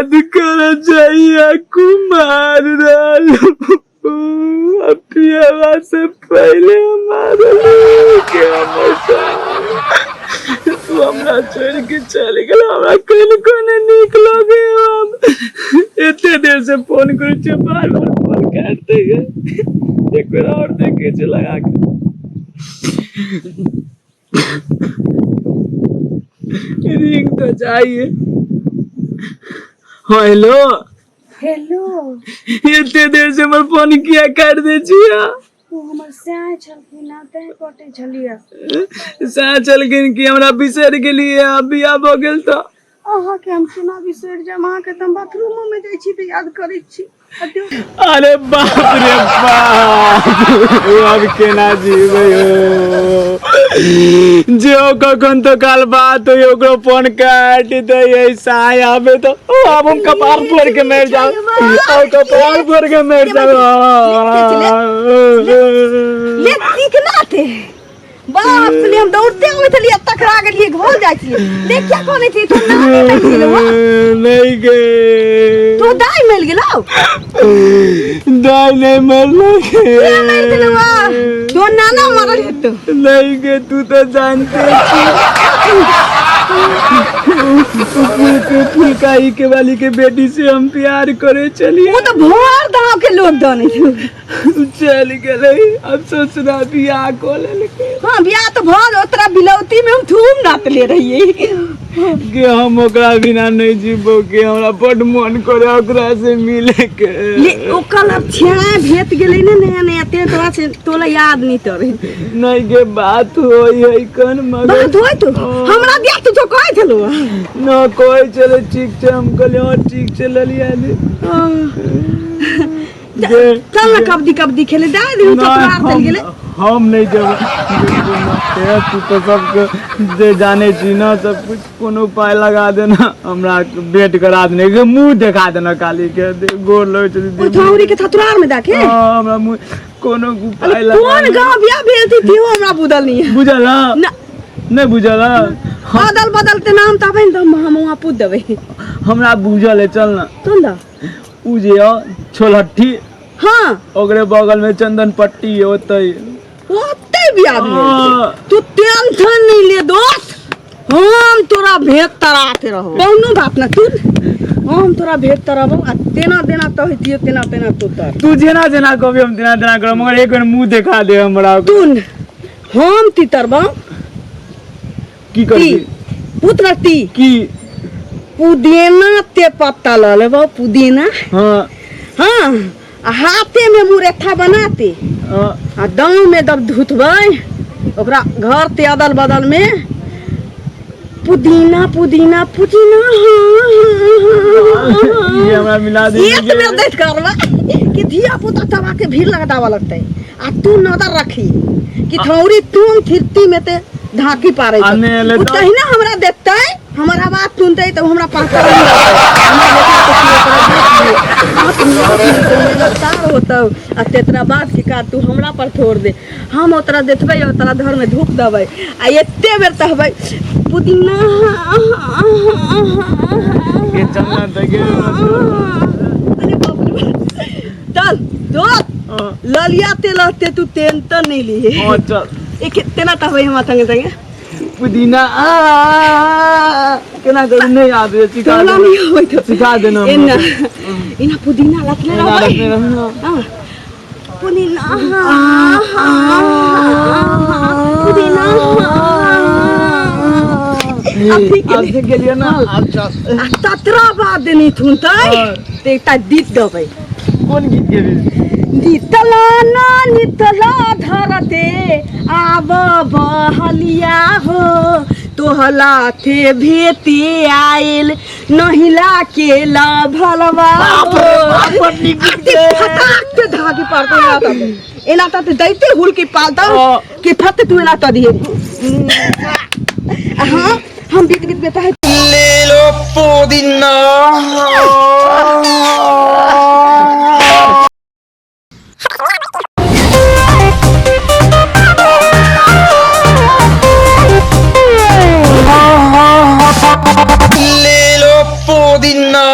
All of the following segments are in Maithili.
याद कर जइया कुमार रहलू, पियवा से पहले हमारे के हमेशा तू हमरा छोड़ के चल गेल। हमरा कनिको नहि नीक लगे। हम एते देर से फोन करै छियै, बार बार फोन काटि दैये। एक बेर और देखै छियै लगा के। रिंग तो चाहिए। हाँ, हेलो। हेलो। एते देर से हमर फोन किया काटि दै छियै? ओ हमर साँय छलखिन हँ, तैं कटै छलियै। साँझ छलखिन कि हमरा बिसरि गेलियै? आब बियाह भऽ गेल तऽ। अहाँके हम केना बिसरि जायब? अहाँके तऽ हम बाथरूमो मे जाइ छी तऽ याद करै छी। अरे बाप रे बाप, अब केना जीबै हो? जे कखन तो काल बात होई, ओकरो फोन काटि दै। साय आबे तो ओ, आब हम कपार फोड़ के मर जाब, अब कपार फोड़ के मर जाब। ले तीक ना थे बाप रे, हम दौड़ते हुए छलियै, टकरा गेलियै, घर जाइ छलियै। ले क्या कहने छी तू? नानी मरि गेलौ? नहीं गे। तो दाई मरि गेलौ? दाई नहीं मरल। के मरि गेलौ? तो नाना मरल हेतौ। नहीं गे, तू तो जानते छी, फुलकाई के वाली के बेटी से हम प्यार करे चलिए। ओ तऽ भोर दाव के लोग दने छौ। चल गेलै, अब ससुरा बियाह कऽ लेलकै। हाँ, बियाह तऽ भऽ ओतरा बिलौती में हम धूम नाचले रहियै। के हम ओकरा बिना नहीं जीबो के, हमरा बड मन करे ओकरा से मिले के। ले ओकर अब छेड़ा भेट गेलै ने नया नया, ते तोरा से तोला याद नहीं तोरे। नहीं के, बात होई है कन मगर। बात होय तो हमरा बियाह तो जो कहै छलो। न कहै छलै ठीक छै, हम कहलियै हाँ ठीक छै, ललिया दे। चल ना, कबड्डी कबड्डी खेले दे दे। तो तोरा चल गेलै। हम नहीं जेबै। तू तो सबके जे जाने छी ना सब कुछ, कोनो उपाय लगा देना, हमरा भेंट करा देने के, मुंह देखा देना काली के, गोर लगै छै दीदी। ओ थौरी के थतुरार में दाके। हाँ, हमरा मुंह कोनो उपाय लगा। कोन गांव बियाह भेल थी त्यो हमरा बुझल नहीं है। बुझल हँ? ना। नहीं बुझल हँ? बदल बदलते नाम तब ने हम वहाँ पूछ देबै। हमरा बुझल है, चल ना। तुम दा। उ जे ह छोलहट्ठी। हाँ। ओकरे बगल में चंदन पट्टी है, ओतै। ओतै बियाह भेल? हाँ। तू टेंशन नहीं ले दोस्त, हम तोरा भेंट तराते रहो, कोनो बात ना। तू हम तोरा भेंट तरबो आ तेना तेना तो होइतियो, तेना तेना तू तर। तू जेना जेना कहबी हम तेना तेना करब, मगर एक बेर मुंह देखा दे हमरा। तू हम ती तरबो। की ती करबी? पुत्र ती। की? पुदीना ते पत्ता ल लेबो, पुदीना। हाँ। हाँ, आ हाथे में मुरेठा बनाते। हाँ। आ दाँव में जब धुतबै ओकरा घर ते अदल बदल में पुदीना पुदीना पुदीना, हाँ, हाँ, हाँ, ये हमरा मिला दे। एक बेर दैत करबा कि धिया पुता तबा के भीड़ लगावा लगतै आ तू नजर रखी कि थौरी तुम थिरती में ते ढाकी पारै आ नहि एलै ओ तऽ? तहिना हमरा देखतै, हमर आवाज सुनतै तऽ हमरा पहचान लगतै। हमरा बेटा के कियो ओकरा देख लियौ। आ तू गिरफ्तार होतौ आ तेतरा बाद की काज तू हमरा पर छोड़ दे। हम ओतरा देखबै, ओतरा धर में धूप देबै आ एते बेर तहबै पुदीना। के चलना तऽ गे। अरे बाप रे बाप। चल दोस्त। हाँ। ललिया ते लहते तू टेंशन नहीं लिए। हाँ, चल। एक तेना तहबै हमरा संगे संगे। पुदीना आ केना करू, नहीं आबे, सिखा तोला देना। नहीं होय तो सिखा देना हमरा। एना एना पुदीना लतले एना रहबै। रखने रहबै। हाँ। पुदीना पुदीना। आब ठीक आब सीख गेलियै ना, आब चल। आ ततरा बाद देनी थुनतै। हाँ। तऽ एकटा गीत गबै। कोन गीत गेबी? नितला ना नितला धरते आब बहलिया हो, तोहला थे भेते आयल नहिला के लभलवा हो। फटाक से धागी पारतो एना त एना त दैते हुलकी पालतो। हाँ। कि फट तू एना त दिए। हाँ, हम बीत बीत बेटा है। Lilo पुदीना। Lilo पुदीना।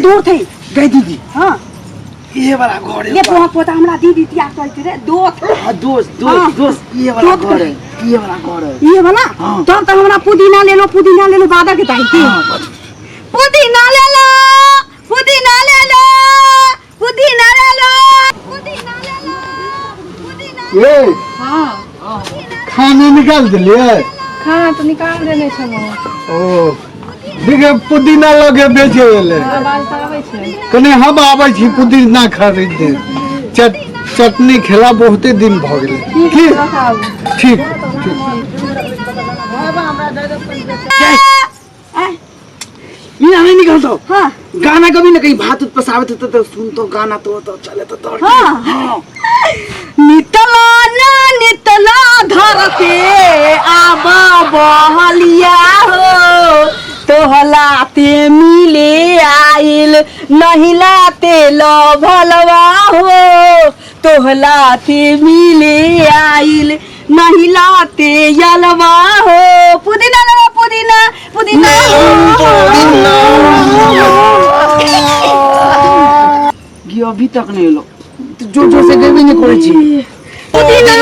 दूर थे। गई दीदी। हाँ। ये वाला घर है। ये पोहा पोता हमरा दीदी त्याग कहते रे दोस्त। हाँ दोस्त हाँ। दोस्त दोस्त ये वाला दोस्त। घर है, ये वाला घर है। ये वाला? हाँ। तब तक हमरा पुदीना ले लो, पुदीना ले लो बादा के ताई की। हाँ, बस। पुदीना ले लो, पुदीना ले लो, पुदीना ले लो, पुदीना ले लो, पुदीना। ये हाँ। खाना निकाल दिलिए? खाना तऽ निकाल देने छलहुँ। ओ देखिए पुदीना लगे बेचे एलै। आवाज तऽ आबै छै। कने हम आबै छी पुदीना खरीद दे, चटनी खेला बहुते दिन भऽ गेलै। की ठीक ठीक। ये हमें निकलतो। हाँ। गाना कभी ना कहीं भात उत पसावत होते तो सुन तो गाना तो चले तो दौड़ के। हाँ। हाँ। नितला ना नितला धरते आबा बहलिया हो, तोहलाते मिले आइल नहिलाते लभलवा हो, तोहलाते मिले आइल नहिलाते यलवा हो। पुदीना लेवा, पुदीना, पुदीना। ये अभी तक नहीं लो तो जोर जोर से गई नहीं करे छी। पुदीना।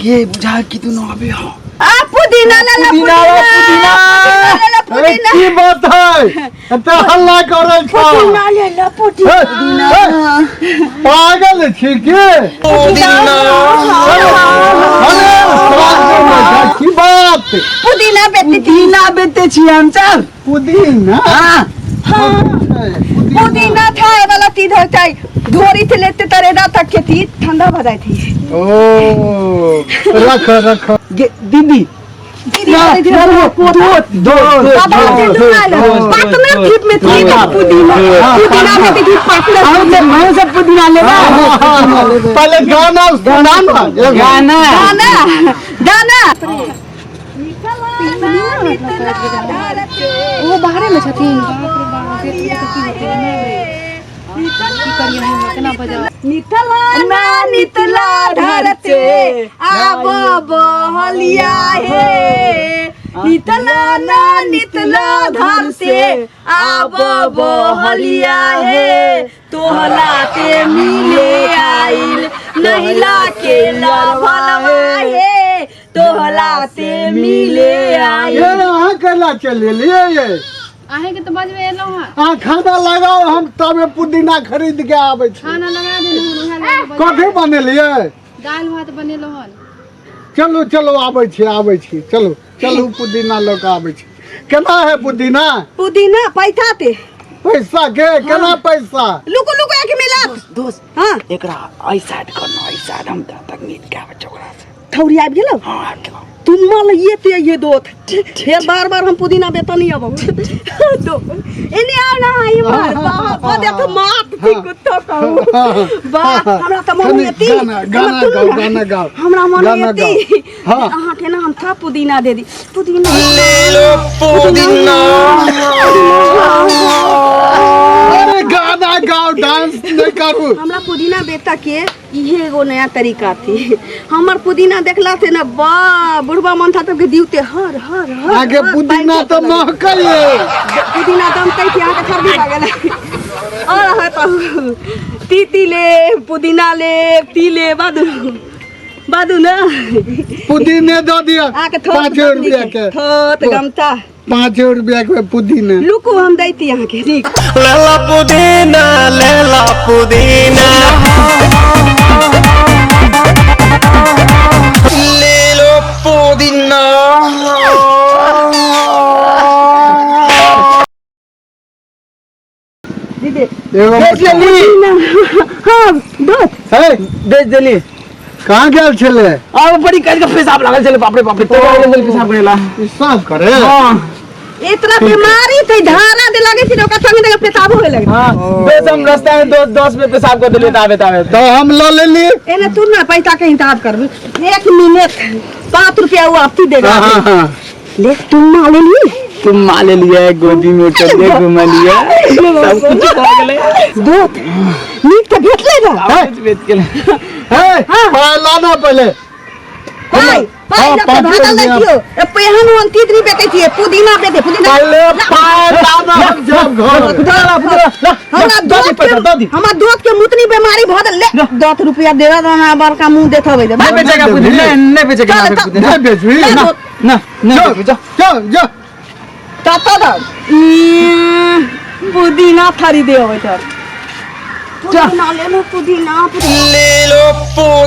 ये बुझा कि तू न अभी हो। आ पुदीना ले ला, पुदीना, पुदीना, पुदीना। ले ला, अरे पुदीना। की बात है, एते हल्ला करै छौ? पुदीना ले ला, पुदीना। हे, हे, पागल छी की? अरे पागल छी, की बात? पुदीना बेचती। पुदीना बेचते छी हम सब। पुदीना? हाँ। पुदीना था वाला ती धर चाई धोरी थे लेते तरेदा तक के थी ठंडा भ जाई थी। ओ रख रख। गे दीदी दीदी धीरे धीरे दो दो बाबा दो, के दुकान दो, पार्टनर थिप में थी दो, पुदीना। दो, पुदीना में थी पार्टनर। हम सब हम सब पुदीना लेबा। पहले गाना सुना ना। गाना गाना गाना। ओ बाहरे में छथिन। बाप रे बाप, देख के तऽ की होतै नहि की करियै हम, केना बजाउ? नितला ना नितला धरते आब बहलिया हे, नितला ना नितला धरते आब बहलिया हे, तोहलाते मिले आइल नहिला के लभलवा हे, तोहलाते मिले आइल। ये अहाँ केना चलि एलियै ये? अहींके तऽ बजबे एलहुँ हँ। अहाँ खाना लगाउ, हम तबे पुदीना खरीद के आबै छी। खाना लगा देलहुँ हन, उएह लऽ कऽ बजाउ। कथी बनेलियै? दालि भात बनेलहुँ हन। चलू चलू आबै छी, आबै छी, चलू चलू पुदीना लऽ कऽ आबै छी। केना है पुदीना? पुदीना पैसा ते। पैसा के केना पैसा? लुकु लुकु एक मिला दोस्त। हाँ। एकरा एहि साइड करना, एहि साइड हम तक नीट के आबै छी ओकरा से। थौरी आबि गेलौ? हाँ आबि गेलौ। तुम मल ये ते ये दोत फिर बार बार हम पुदीना बेता नहीं अब दो एने आओ ना आई मार बाप दे तो मात थी कुत्तो कहू वाह हमरा त मन कनी एती। गाना गाना गाओ, गाना गाओ। हमरा मन गाना एती। गाओ। हाँ। अहाँ के ना हम था पुदीना दे दी पुदीना। पुदीना। अरे गाना गाओ, डांस नहीं करू। हमरा पुदीना बेटा के इहे एगो नया तरीका थी। हमर पुदीना देखला थे ना बा बुढ़वा मन था तब के दिउते हर हर हर। आगे हर, पुदीना पानि तो चलऽ लगै। महकैये। पुदीना दम तै कि अहाँके सर्दी भऽ गेलै। और है तो तीती ले पुदीना ले ती ले बादू बादू ना। पुदीने दऽ दिअ। अहाँके थोत 5 रुपया के थोत गमता। 5 रुपया के पुदीना। लुकू हम दैती अहाँके नीक। लेला पुदीना, लेला पुदीना, ले लो पुदीना। एगो बेच लेली। हाँ दोस्त। हे बेच देली। कहाँ गेल छलै? और बड़ी काज के पेशाब लागल छलै, बाप रे बाप रे, तो लागल छलै पेशाब करेला। ई साफ करे। हाँ। इतना बीमारी थे धारा दे लगे थी ओकरा संगे देखे पेशाब होए लगे। हाँ बेस हम रास्ता में 10 में पेशाब कर देलियै ताबे ताबे। तो हम लऽ लेली। एने तू ना पैसा के हिसाब करबी। 1 मिनट 5 रुपया वो आपती देगा। हाँ हाँ हाँ। ले तुम मां ले ली। तुम मां ले लिया, गोदी में उठा के घुमा लिया, सब कुछ भऽ गेलै। दोस्त नीक तऽ भेटलै ना। सब कुछ बेच गेलै। हे पाय लाना पहले। पाई पाई हाँ, लके पाँच भागल रुपया। देखियो ए पेहन वन तीतरी बेचै छियै पुदीना बेचै पुदीना पहले पाय दादा हम जाब घर हमरा दऽ दी दोस्त पैसा, दऽ के दी। हमरा दोस्त के मुतनी बीमारी भऽ गेल ले 10 रुपया देबे तऽ हमरा बड़का मुंह देखेबै दे नहीं बेचेगा पुदीना, नहीं नहीं बेचेगा चल, ना चल। पुदीना। नहीं बेचबी ले ना दो- ना नहीं बेचबी, जा जा जा तत दऽ पुदीना खरीदे अबै तर पुदीना ले लो पुदीना पुदीना ले लो पुदीना।